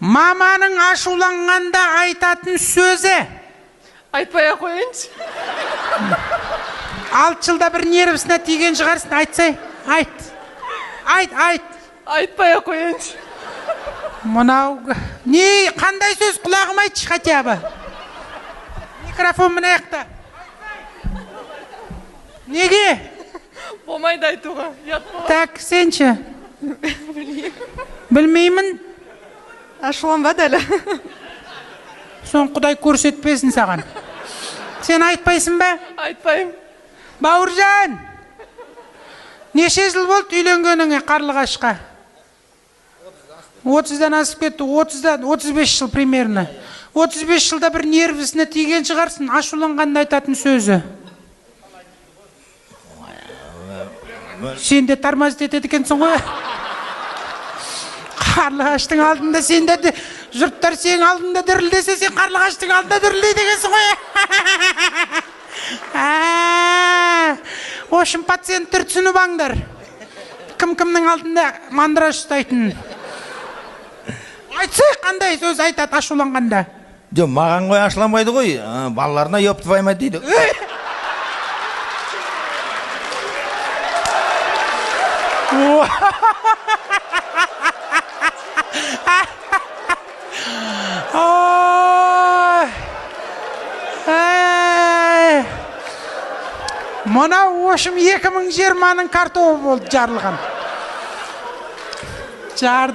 Маманың ашуланғанда айтатын сөзі. Айтпай ақ қояйыншы. 6 жылда бір нервісіне тиген шығарсың, айтсай, айт. Айт, айт. Айтпай ақ қояйыншы. Мынау не, қандай сөз, құлағым айтшы хотя бы. Микрофон мына жақта. Неге? Болмайды айтуға, ұят болады. Так, сен ше? Білмеймін. Ашуланбады әлі. Сон Құдай көрсетпесін саған. Сен айтпайсың ба? Айтпаймын. Бауыржан, неше жыл болды үйленгеніңе Қарлығашқа? 30-дан асып кетті, 30-дан 35 жыл примерно. 35 жылда бір нервісіне тиген шығарсың, ашуланғанда айтатын сөзі. Сен де тормозить етеді екенсің ғой. Қарлығаштың алдында сен де, жұрттар сенің алдында дірілдесе, сен Қарлығаштың алдында дірілдейді екенсің ғой. В общем, пациенттер түсініп аңдар. Кім кімнің алдында мандраж ұстайтынын. Айтсай, қандай сөз айтады ашуланғанда? Жоқ, маған ғой ашуланбайды ғой. Балаларына ёб твою мать дейді. Мынау, в общем, 2020-ның картобы болды жарылған. Жарды.